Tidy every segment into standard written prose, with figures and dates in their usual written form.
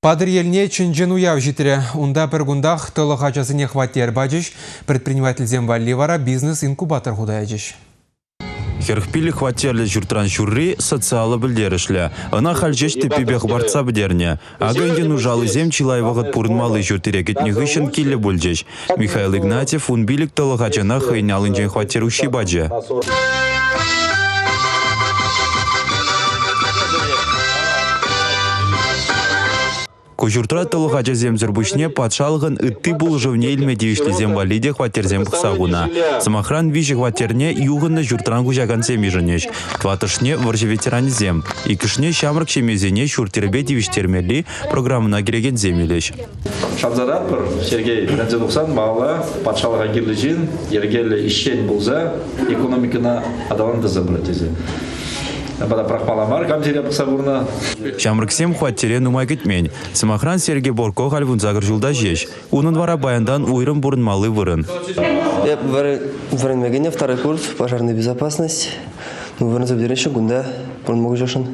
Патӑрьелне чӑн-чӑн уяв ҫитрӗ. Унта пӗр кунтах тӑлӑх ачасене хваттер пачӗҫ, предпринимательсем валли вара бизнес-инкубатор хута ячӗҫ. 45 хваттерлӗ ҫуртран ҫурри социаллӑ пӗлтерӗшлӗ. Ӑна халь ҫеҫ тӗппипе хӑпартса пӗтернӗ. Акӑ ӗнтӗ нушаллисем чылай вӑхӑт пурӑнмалли ҫурт-йӗре кӗтнӗ хыҫҫӑн килӗ пулчӗҫ. Михаил Игнатьев 15 тӑлӑх ачана хӑйӗн аллинчен хваттер уҫҫи пачӗ. Ку ҫуртра тӑлӑх ачасемсӗр пуҫне патшалӑхӑн ытти пулӑшӑвне илме тивӗҫлисем валли те хваттерсем пӑхса хунӑ. Сӑмахран, 3 хваттерне юхӑннӑ ҫуртран куҫакансем йышӑнӗҫ. Тӑваттӑшне вӑрҫӑ ветеранӗсем, иккӗшне ҫамрӑк ҫемьесене ҫурт-йӗрпе тивӗҫтермелли программӑна кӗрекенсем илӗҫ. Шансаратпӑр, Сергей, вӗренсе тухсан малалла патшалӑха кирлӗ ҫын, йӗркеллӗ ӗҫчен пулса экономикӑна аталантарса пырать тесе. Бада пӑрахмалла мар, кам сире пӑхса курнӑ. Ҫамрӑксем хваттере нумай кӗтмен. Сӑмахран, Сергей Борко халь 18 ҫулта ҫеҫ. Унӑн вара паянтан уйрӑм пурӑнмалли вырӑн. Эп вӗренме кӗнӗ второй курс, пожарная безопасность. Ну, вӗренсе пӗтереҫҫӗ кунта пурӑнма куҫасшӑн.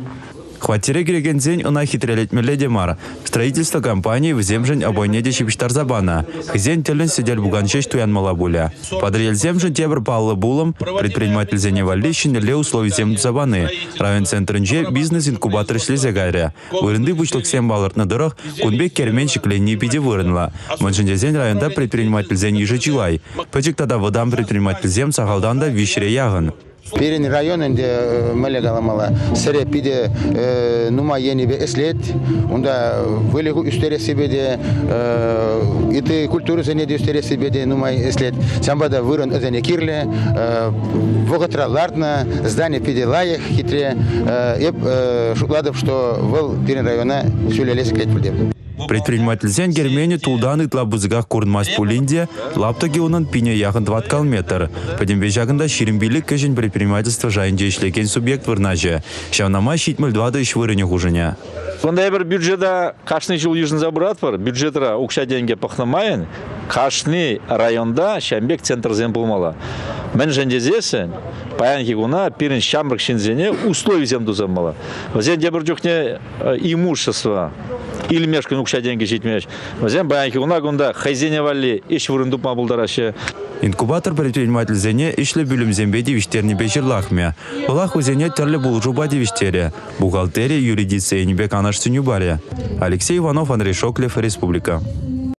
Хваттере кӗрекенсен ӑна хитрелетмелле те мар. Строительство компанийӗ вӗсемшӗн обойне те ҫыпӑҫтарса панӑ. Хӑйсен тӗллӗн сӗтел-пукан ҫеҫ туянмалла пулӗ. Патӑрьелсемшӗн тепӗр паллӑ пулӑм – предпринимательсене валли ҫӗнӗлле условисем туса пани. Район центрӗнче бизнес-инкубатор ӗҫлесе кайрӗ. Вырӑнти пуҫлӑхсем палӑртнӑ тӑрӑх, кун пек кермен ҫӗкленни питӗ вырӑнлӑ. Мӗншӗн тесен районта предпринимательсен йышӗ чылай. Пӗчӗк тата вӑтам предпринимательсем сахалтан та виҫҫӗре яхӑн. Пирӗн район ӗнтӗ, мӗнле каламалла, сӗре питӗ нумай енӗпе ӗҫлет. Унта выльӑх ӳстерессипе те, ытти культурӑсене те ӳстерессипе те нумай ӗҫлет. Ҫавӑнпа та вырӑн вӗсене кирлӗ. Вӑхӑтра лартнӑ, здани питӗ лайӑх, хитре. Эп шутлатӑп, что вӑл пирӗн района ҫӳлелле ҫӗклет пуль теп. Предпринимательсен керменӗ тултан ытла пысӑках курӑнмасть пулин те, лаптӑкӗ унӑн пине яхӑн тӑваткал метр. Пӗтӗмпе ҫакӑнта 25 кӗҫӗн предпринимательство шайӗнче ӗҫлекен субъект вырнаҫӗ. Ҫавна май 74 ӗҫ вырӑнӗ хушӑнӗ. Кунта эпир бюджета кашни ҫул йышӑнса пыратпӑр. Бюджетра укҫа-тенкӗ пӑхнӑ майӑн кашни районта ҫавӑн пек центрсем пулмалла. Мӗншӗн тесессӗн паянхи куна пирӗн ҫамрӑк ҫынсене условисем туса памалла. Вӗсен тепӗр чухне имущество илмешкӗн укҫа-тенкӗ ҫитмест. Вӗсем паянхи куна кунта хӑйсене валли ӗҫ вырӑн тупма пултараҫҫӗ. Инкубатор предпринимательсене ӗҫлӗ пӳлӗмсемпе тивӗҫтернипе ҫырлахмӗ. Вӑлах вӗсене тӗрлӗ пулӑшупа тивӗҫтерӗ. Бухгалтери юридици енӗпе канаш сӗнӳ парӗ. Алексей Иванов, Андрей Шоклев, Республика.